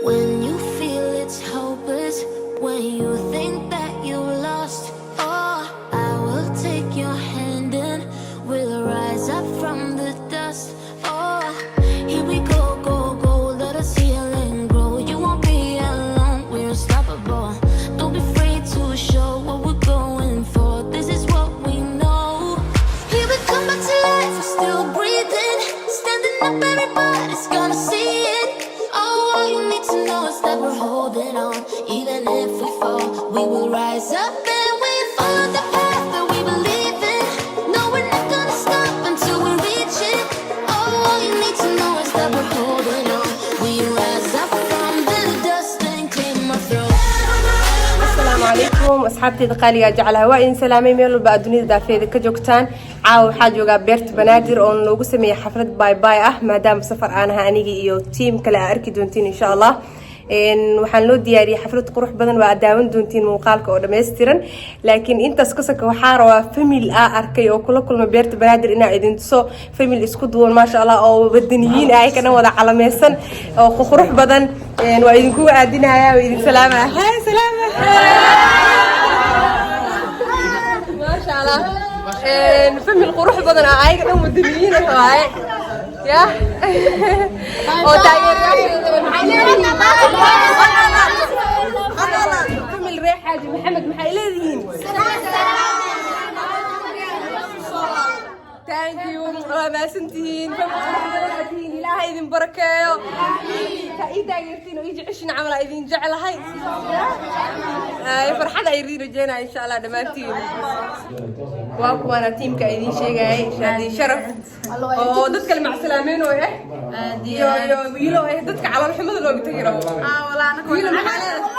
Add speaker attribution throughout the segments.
Speaker 1: When you feel it's hopeless, when you think that you lost, oh, I will take your hand and we'll rise up from the dust. Oh, here we go, go, go, let us heal and grow. You won't be alone, we're unstoppable. Don't be afraid to show what we're going for. This is what we know. Here we come back to life, we're still breathing. Standing up, everybody's gonna see it. Oh, all you need to know is that we're holding on. Even if we fall, we will rise up and we follow the path that we believe in. No, we're not gonna stop until we reach it. Oh, all you need to know is that we're holding on. We rise up from the dust and claim our throne.
Speaker 2: Asalaamu calaykum, asxaabteyda qaaligaa jeclaha, waa idin salaamay meel walba aad dunida daafeeda ka joogtaan. Caawa waxaa joogaa Beerta Banaadir oo noogu sameeyey xaflad bye bye ah, maadaama safar aan ahaa anigii iyo team kale aa arki doontiin insha Allah. Waxaan loo diyaariyey xaflad qurux badan, waa aad daawan doontiin muuqaalka oo dhammaystiran. Laakiin intaas kasaka waxaa rabaa family aa arkay oo kula kulmay Beerta Banaadir inaa idin tuso. Family isku duwan, maasha Allah, oo wadaniyiin ah, kana wada calameysan oo qurux badan. Waa idinkuga aadinaya, waa idin salaamaya. Hay, salaama. Maasha Allah, family qurux badan ah, ayaga dhan wadaniyiin ah waaye ya oo taageerayaasheeda. Maxay leedihiin family reer Xaaji Maxamed? Maxay leedihiin? Thank you, waa mahadsantihiin. Family qurux badan aad tihiin, Ilaahay idin barakeeyo. Ka ii taageertiin oo ii jeceshiin camal aa idin jeclahay. Ay, farxad ay idin rajeynaya insha Allah dhammaantiin. Waa kuwaana teamka idin sheegayay, Shaadi Sharaf oo dad kale macsalaameyn oo ah iyo wiilo ah, dadka calool xumada looga tagi rabo. Wiilo, maxaa leedahay?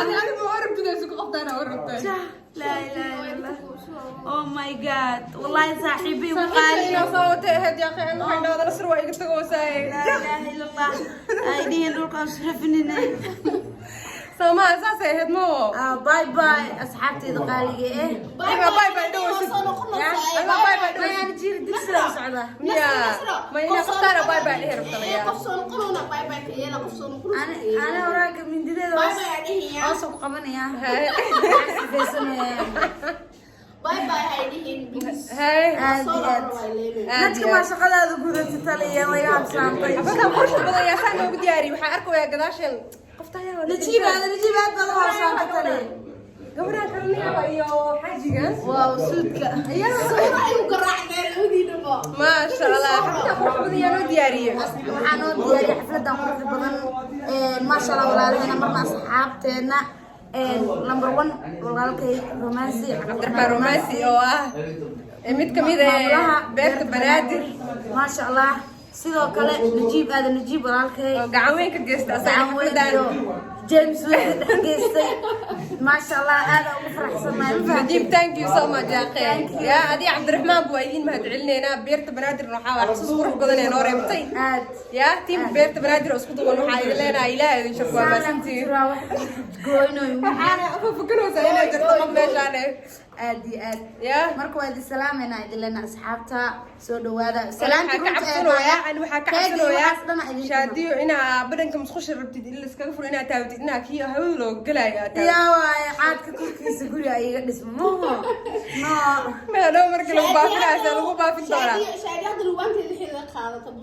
Speaker 2: Adi ma warabtid isku qabtaan warabtay.
Speaker 3: لا اله الا الله، oh my God, والله صاحبي وقالي.
Speaker 2: Inaa soo watay ahayd yaa akhi, waxay dhahda Nasr waa iga tagoosaaye.
Speaker 3: لا اله الا الله, ay dhihin dhulkaan sharafinina.
Speaker 2: Soomaa saasay ahayd mo.
Speaker 3: Bye bye, asxaabteyda qaaliga eh.
Speaker 2: Ima bye bye dhawaysid, ima bye bye dhawaysid.
Speaker 3: Mayaan jiri digsiga u socdaa.
Speaker 2: Miya ma inaa qabtaana bye bye dhihi rabta laga?
Speaker 3: Ana horaanka mindideeda hoos ku qabanaya.
Speaker 2: Hay.
Speaker 3: Sifaysanaya.
Speaker 2: Hay.
Speaker 3: Aad iyo aad. Dadka maa shaqadaada gudata taliya way habsaantay.
Speaker 2: Xafladan quruxda badan yaa saa noogu diyaariyey? Waxaan arkayaa gadaashan qofta ayaa.
Speaker 3: Najiib aad, Najiib aad baad u habsaantay taliya.
Speaker 2: Gabadhan kaleniaba iyo xaajigan.
Speaker 3: Waaw, suudka.
Speaker 2: Maasha Allah, xafladan qurux badan yaa noo diyaariyey?
Speaker 3: Waxaa noo diyaariyay xafladan quruxda badan, maasha Allah, walaalaheena, marna asxaabteena number one, walaalkay Romansi.
Speaker 2: Cabdiraxmaan Romansi oo ah mid kamid ah Beerta Banaadir.
Speaker 3: Maasha Allah, sidoo kale Najiib Aadan Najiib, walaalkay,
Speaker 2: oo gacan weyn ka geysta asaga
Speaker 3: gacan weyn
Speaker 2: xafladan.
Speaker 3: Iyo James weyn ka dhex geystay. Maasha Allah, aad ugu faraxsanahay, ma fahamtay?
Speaker 2: Najiib, thank you so much yaa akhi. Ya adi Cabdiraxmaan bu waa idiin mahadcelineynaa. Beerta Banaadir waxaa waa xasuus qurux badan ee noo reebtay.
Speaker 3: Aad.
Speaker 2: Ya team Beerta Banaadir oo isku duwan, waxaa idin leenahay Ilaah idin sharfo, waa mahadsantihiin.
Speaker 3: Jiraa wax goynoy.
Speaker 2: Waxaana fafakanaysaa inay jirto qof meeshaan eh.
Speaker 3: Aad iyo aad.
Speaker 2: Ya.
Speaker 3: Marka waa idin salaamayna, idin lena asxaabta soo dhawaada.
Speaker 2: Waxaa
Speaker 3: Salaamta
Speaker 2: ka
Speaker 3: runta ee
Speaker 2: cabsanayaa ani, waxaa ka
Speaker 3: keega iyo
Speaker 2: cabsanayaa
Speaker 3: waxaas dhan idin.
Speaker 2: Shaadiyo, inaa badhanka musqusha rabtid in laiskaga furo, inaa taawtid, inaa kii hawada looga galaayo aad taawtid.
Speaker 3: Yaa waaye caadka korkiisa guriga iga dhismo maho no.
Speaker 2: Meedhow markii lagu baafinaayo lagu baafin doonaa.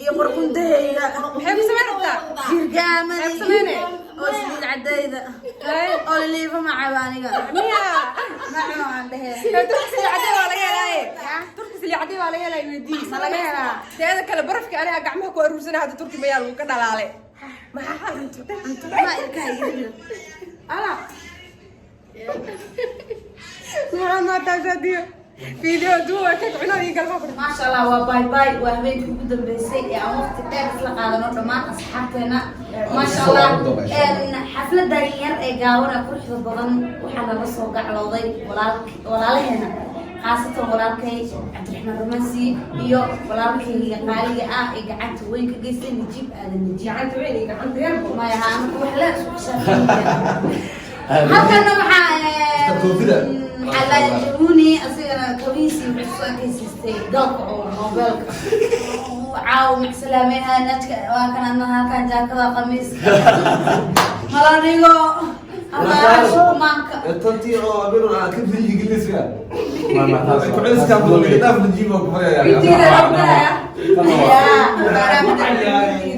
Speaker 3: Iyo qurqundahayga.
Speaker 2: Maxay ku samayn rabtaa?
Speaker 3: Jirgaamadii.
Speaker 2: Maxay ku sameynay?
Speaker 3: Oo saliid cadayda.
Speaker 2: Hay.
Speaker 3: Oo liliifa macaba aniga.
Speaker 2: Miya?
Speaker 3: Macuno aan dhehe.
Speaker 2: Turki saliid cadday waa laga helaaye, turki saliid cadday waa laga helaaye, weydii.
Speaker 3: Ma laga helaa?
Speaker 2: Teeda kale barafki aniga gacmaha ku aruursana hadda turki mayaa lagu ka dhalaalay, maxaa xal?
Speaker 3: Ma ilkaha iga jira ala.
Speaker 2: Maxaa maataa Shaadiyo, video duwa kek cuno iyo galma fadhi.
Speaker 3: Maasha Allah, waa bye bye, waa habeenkii ugu dambeysay ee aan waqti dheer isla qaadano dhammaan asxaabteena. Maasha Allah, xafladan yar ee gaaban ee quruxda badan waxaa nala soo gaclooday walaalaheena, khaasatan walaalkay Cabdiraxmaan Romansi iyo walaalkayga qaaliga ah ee gacanta weyn ka geystay, Najiib Aadan Najiib.
Speaker 2: Gacanta weyn iyo gacanta yar.
Speaker 3: Maya, anagu wax la isku xisaabtamaya. Halkana waxaa
Speaker 4: Koofida.
Speaker 3: Maxaa la Jabuuni, asigana kabiisi wuxuu soo ekaysiistay dalka oo moobeelka. Caawa macsalaameha najka waa kan adna halkan jaakada qamiiska mala dhigo ama shukumaanka.
Speaker 4: Tantii oo habeen aan ka bixi Ingiriiska. Ku celiska badan dhaaf la jiibo ku maraya.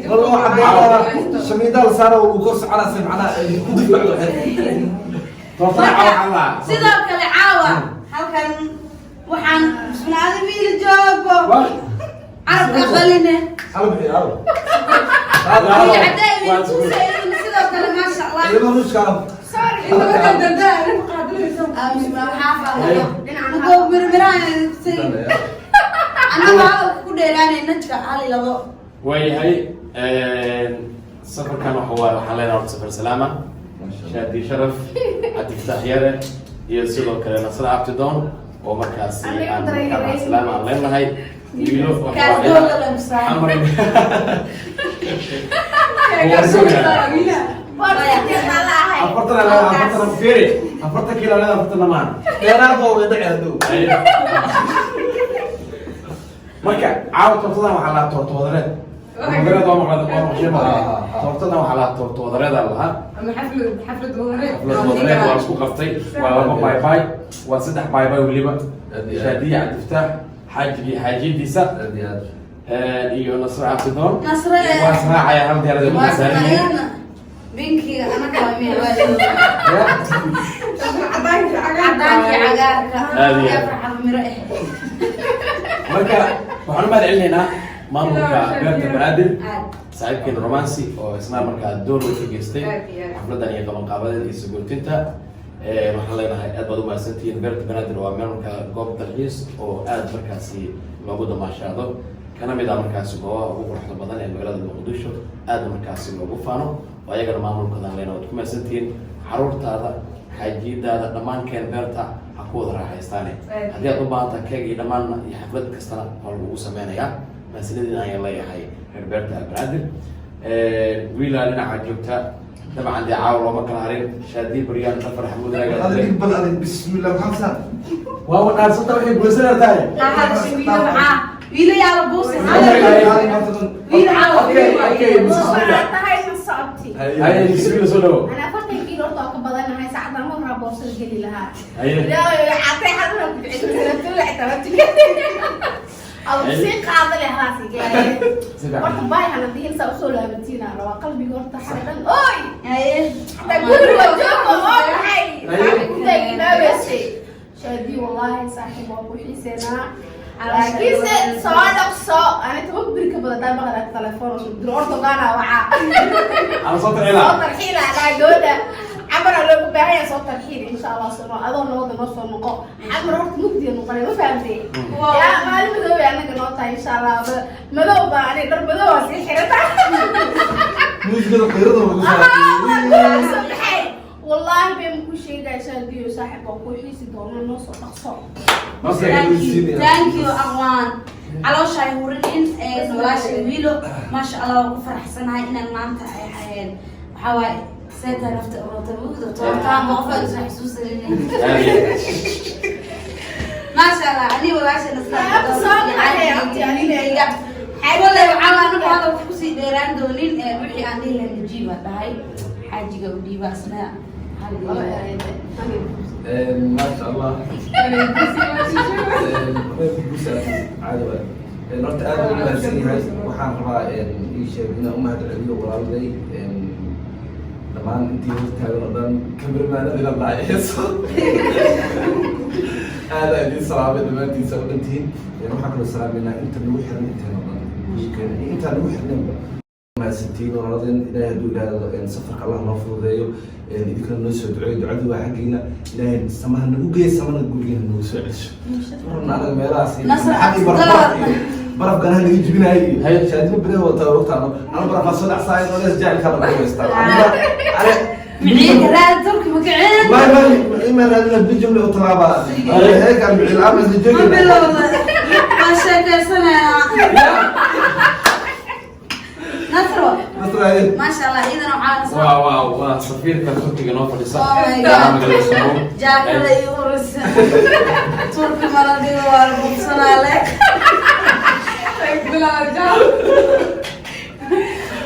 Speaker 4: Wallah waxa shamiida la saaro uu kor socona si macnaha ay ku difacdo.
Speaker 3: Marka sidoo kale caawa halkan waxaan bismilaadi wiil joogo carabka qaline.
Speaker 4: Hal bixi hal.
Speaker 3: Cadee wiil kuusaynin sidoo kale, maasha Allah.
Speaker 4: Ciidamada Ruushka.
Speaker 3: Bismillah, waxaa faahfaahiyo mugo mirmiraan annaga hadalka ku dheeraanay najka hal iyo labo.
Speaker 5: Waayahay, safarkan waxa waaye, waxaan leenahay horta safar salaama, Shaadi Sharaf, Cabdifataax Yare iyo sidoo kale Nasra Abtidoon oo markaasi aan markaa salaama aan leenahay wiilo waxa
Speaker 3: Kaas
Speaker 5: waaye.
Speaker 3: dooga la musaa.
Speaker 5: Amri.
Speaker 6: 40 afartan fiiri, 40 kiilo leeda, 40 lamaan.
Speaker 4: Dheeraad oo way dhacay hadhow.
Speaker 6: Marka caawa toortadan waxaa lahaa toorto wadareed. Wadareed waa maqlad, waa maqshay maqlad. Toortadan waxaa lahaa toorto wadareed aa lahaa.
Speaker 2: Ama xaflad wadareed.
Speaker 5: Xaflad wadareed waa isku qabtay, waa laba bye bye, waa saddex bye bye weliba.
Speaker 4: Aad iyo aad.
Speaker 5: Shaadiya, Cabdifataax xaajigii xaajiyadiisa
Speaker 4: Aad iyo aad.
Speaker 5: iyo Nasra Cabdidoon.
Speaker 3: Nasre.
Speaker 5: Waa israacaya, hal diyaarada ku saaran yihiin.
Speaker 3: Binkiga anaga waa miya waa
Speaker 2: Cadaanki.
Speaker 3: Cadaankii cagaarka.
Speaker 5: Aad iyo aad.
Speaker 3: Yaa farxad miro eh.
Speaker 5: Marka waxaan u mahad celinaynaa maamulka beerta Banaadir,
Speaker 3: Aad.
Speaker 5: saaxiibkeena Romansi oo isna markaa door weyn ka geystay
Speaker 2: Aad iyo aad.
Speaker 5: xafladan iyo qabanqaabadeeda iyo sagootinta. Waxaan leenahay aad baad u mahadsantihiin. Beerta Banaadir waa meel markaa goob dalxiis oo aad markaasi loogu damaashaado, kana mid ah markaasi goobaha ugu quruxda badan ee magaalada Muqdisho, aadna markaasi loogu faano oo ayagana maamulkoodan leenahay waad ku mahadsantihiin. Caruurtaada, xaajiyadaada, dhammaan keen beerta ha ku wada raaxaystaane. Haddii aad u baahan tahay keeg iyo dhammaan iyo xaflad kastana waa lagugu sameynayaa. Mahadsanidin ayaan leeyahay reer beerta Albanaadir. Wiilaa dhinaca joogta dabcan dee caawa looma kala harin. Shaadii Baryaan Dhafar Xamuud.
Speaker 4: Adig bal adig, bismillah, maxaa?
Speaker 6: Waa wadhaarsanta waxay guursanaa tahay.
Speaker 3: Wiilo maxaa wiilo yaala buusi wiil caawa.
Speaker 6: Okay, bismillah.
Speaker 7: Tahay ma socoti.
Speaker 5: Haye, bismillah, soo dhawo.
Speaker 7: Ana 40 kiilo horta waa ka badanahay, saacadaan ma horaa boorsada geli lahaa.
Speaker 5: Haye.
Speaker 7: Catay xadana ku bixin aw sii qaada leh halaas.
Speaker 5: Si fiican.
Speaker 7: Horta baay hana dihin saa usoo laabantiina rabaa qalbiga horta xalay dhan oy.
Speaker 3: Haye.
Speaker 7: Xataa guriga waa joogo oo maxay
Speaker 5: Haye.
Speaker 7: ku taaginaabeysay Shaadi, wallaahi saaxiib waa ku xiiseenaa, laakiinse soo dhaqso. Ani 10 biri ka badan daa maqlaa telefoon oo diro Erdogan wacaa.
Speaker 6: Aan soo
Speaker 7: soo
Speaker 6: tarxiilaa.
Speaker 7: Tarxiila laa gabadha camara loogu baahan yahay, soo tarxiil insha Allah. Soo adoo nabada noo soo noqo. Camar horta mugdiya noqonay, ma fahamtay? Yaa maalin madow ay anaga noo tahay insha Allah. Madow baa ani dhar madow waa sii xirata.
Speaker 4: Muusikada qiirada lagu
Speaker 7: soo baxay wallaahi been ku sheegaya. Shaadiyo saaxiib waa ku xiisi doonaa, noo soo dhaqso.
Speaker 3: Thank you aqwaan, caloosha ay hurinin walaashay wiilo. Maasha Allah, waan ku faraxsanahay inaan maanta ay hayeen. Waxaa waaye seeta nafta ururta mugdo toortaan qof aan isla xasuusanaynin. Maasha Allah, ani walaashay nasra wallaahi waxaa anagu hadalka kusii dheeraan doonin. Wixii aan dhihi lahaa Najiib aan dhahay xaajiga u dhiiba asna.
Speaker 4: Maasha Allah, caadi waay. Horta aad baan u mahadsan yahay. Waxaan rabaa ii sheeg inaan u mahad celiyo walaalday dhammaan intii hor taagan oo dhan, kameramaanada ila dhaacayso, aad aa idiin salaamay dhammaantiisa u dhantihiin. Waxaan kaloo salaamaynaa inta nagu xiran, inteena dhan intaan nagu xirnaynba mahadsantihiin walaaladeen. Ilaahay hadduu idhaahdo safarka Allah noo fududeeyo, idinkana noo soo duceeyo. Ducadu waa xaggiina. Ilaahay samaha nagu geeya, samana gurigeena nagu soo cesho. Marna anaga meelahaas iyo
Speaker 3: Nasr
Speaker 4: xaggii
Speaker 3: Cabdullah.
Speaker 4: Baraf ganaha naga jibinaayay iyo shaadina bere wataa wagtaano ana barafaa soo dhacsaay nolees jacaylkaa lagu haystaa.
Speaker 3: Miciid raad turki makicin.
Speaker 4: ما ما ما raadina bijumle u talaaba heekan bicil ama isla
Speaker 3: Ma
Speaker 4: joogi.
Speaker 3: Bilowda waa sheekeysanayaa Nasro.
Speaker 4: Nasraye.
Speaker 3: Maasha Allah, iyadana waxaa Nasro.
Speaker 5: Waa safiirka Turkiga noo fadhisa.
Speaker 3: Oh my God.
Speaker 5: Magaalada Istanbul.
Speaker 3: Jaakada iyo urisa turki maladiga waa la bubsanaa le.
Speaker 2: Bilaa.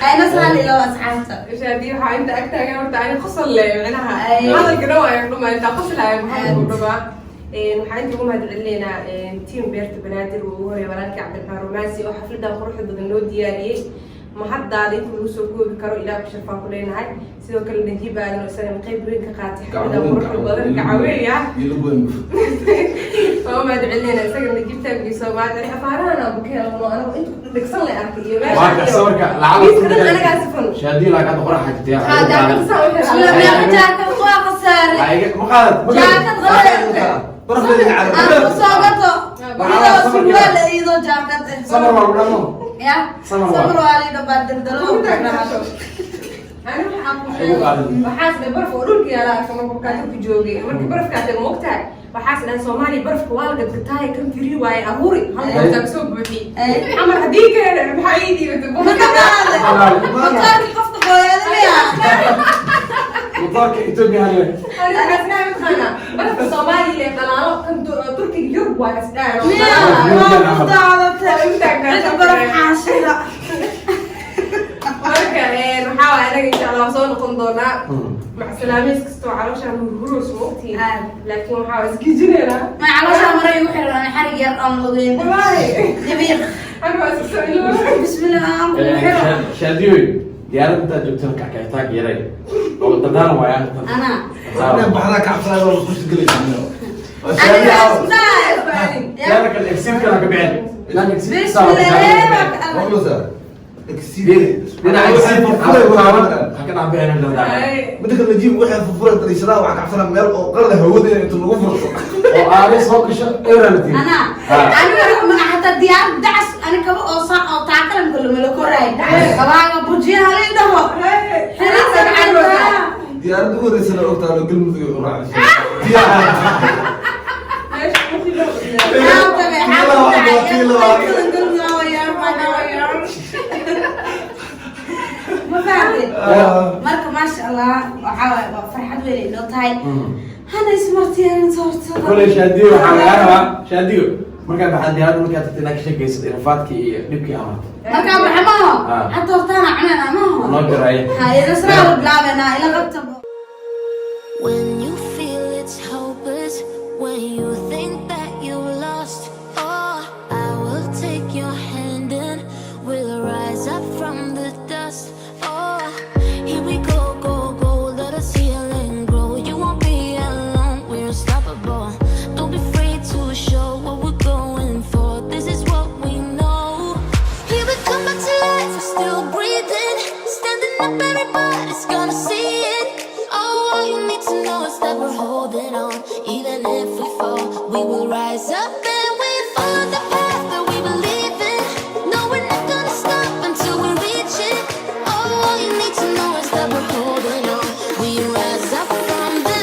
Speaker 3: Ay, Nasra, ilo asxaabta.
Speaker 2: Shaadi, waxaa inta ag taagan horta ani qosol le micnaha.
Speaker 3: Ay.
Speaker 2: Hadalka dhan waa dhuma intaa qoslaaya, maxaa ku dhamaa. Waxaan inta ugu mahad celinaynaa team Beerta Banaadir uu ugu horeeyay walaalkii Cabdiraxmaan Romaasi oo xafladan quruxda badan noo diyaariyey. Mahaddaada inta lagu soo koobi karo, Ilaah ku sharfaa ku leenahay. Sidoo kale Najiib Aadan oo isagana qayb weyn ka qaatay xafladan quruxda badan, gacaweeya, waa u mahad celinaynaa isagana. Najiib taaggiisa mahad celi. Afaarahan aan ku helno anagu inta dhegsan la arkay iyo
Speaker 6: Waa ka sawirka lacag.
Speaker 2: Miiska dhan anagaa sifan.
Speaker 6: Shaadi, lacag hadda qorax xajitay.
Speaker 2: Haa, jaakad saa u xiran.
Speaker 3: Bismillah, meeqa jaakad waa khasaaray?
Speaker 6: Ma qaadad?
Speaker 3: Jaakad qalay. Aan ku soo gato. Iyadoo surwaal, iyadoo jaakad eh.
Speaker 6: Samar waa lagu dhamo.
Speaker 3: Ya.
Speaker 6: Samar waa.
Speaker 3: Samar waa liidho baa daldalo.
Speaker 2: Ani waxaan ku
Speaker 6: Ugu
Speaker 2: sheegay
Speaker 6: qaadan.
Speaker 2: Waxaas dhe baraf oo dhulka yaala arka marka kaata ku joogay, markii barafkaas ay moogtahay, waxaas dhahay Soomaaliya barafka waa la gadgataaye, kan firi waaye, aruuri hal goortaa kasoo buuxiyey. Xamar haddii kale maxaa ii dhiibatay?
Speaker 3: Ma ka qaaday? Matoorkii qofka gooyaadinaya.
Speaker 6: Matoorka Ethiopia hale.
Speaker 2: Ani waxaas dhahay, mataqaanaa, barafka Soomaaliya le dhalaalo, kan Turkiga Yurub waa is dhahay.
Speaker 3: Miya, waa ku daadatay. Cid baraf xaashida.
Speaker 2: Marka waxaa waay anaga insha Allah soo noqon doonaa. Macsalaamays kastoo calooshaan hurhuroos moogtiin,
Speaker 3: Aad.
Speaker 2: laakiin waxaa waa isgejinaynaa.
Speaker 3: Ma caloosha maray ugu xiran xarig yar aan ogeyn.
Speaker 2: Wallaahi.
Speaker 3: Dabiiq.
Speaker 2: Ani waa iska soo ilooba.
Speaker 3: Bismillah, aan ku xiro.
Speaker 6: Shaadiyoy, diyaaradda intaad joogtana kackacitaanka yaray oo dardaaran waaya.
Speaker 3: Ana.
Speaker 4: Baxdaa ka cabsanaya, waa isku gelaysaa.
Speaker 3: Aniga isku daay.
Speaker 6: Diyaaradda kale exit-kana ka bixin.
Speaker 3: Bismillah.
Speaker 6: Dhinaca exit-ka ha ka dhex bixin dardaaran.
Speaker 4: Midda kale, Najiib, waxay furfuray dariishadaha. Waxaa ka cabsanaa meel oo qarada hawada inta lagu furto.
Speaker 6: Oo aale soo gasho eralti.
Speaker 3: Ana. Aniga xataa diyaar dacas ani kaba oo saa oo taakalan kula mala koraay. Kabaaga bujiya halin dhaho. Xirinta gacanta.
Speaker 4: Diyaaradda ugu horeysana ogtaa loo Galmudug u raacayso.
Speaker 2: Meesha muqilo.
Speaker 3: Xaabta bay xaabta. Ma fahamtay? Marka maasha Allah, waxaa waaye waa farxad weyn ay noo tahay. Hana ismartiyeen toortada.
Speaker 6: Koley Shaadiyo, waxaa lagaa rabaa, Shaadiyo, markaa baxaa diyaaradda, markaa tagtay inaad ka sheekaysid irafaadkii iyo dhibkii amartay.
Speaker 3: Markaa baxa maaho.
Speaker 6: Ah.
Speaker 3: Hadda hortaana cunana maaho.
Speaker 6: Noo jaraya.
Speaker 3: Haye, Nasraa la bilaabenaa ila qabta.
Speaker 1: When you feel it's hopeless, when you think that you lost, oh, I will take your hand and we'll rise up from the dust. Oh, here we go, go, go, let us heal and grow. You won't be alone, we're unstoppable. Don't be afraid to show what we're going for. This is what we know. Here we come back to life, we're still breathing. Standing up, everybody's gonna see it. Oh, all you need to know is that we're holding on. Even if we fall, we will rise up and we follow the path that we believe in. No, we're not gonna stop until we reach it. Oh, all you need to know is that we're holding on. We rise up from the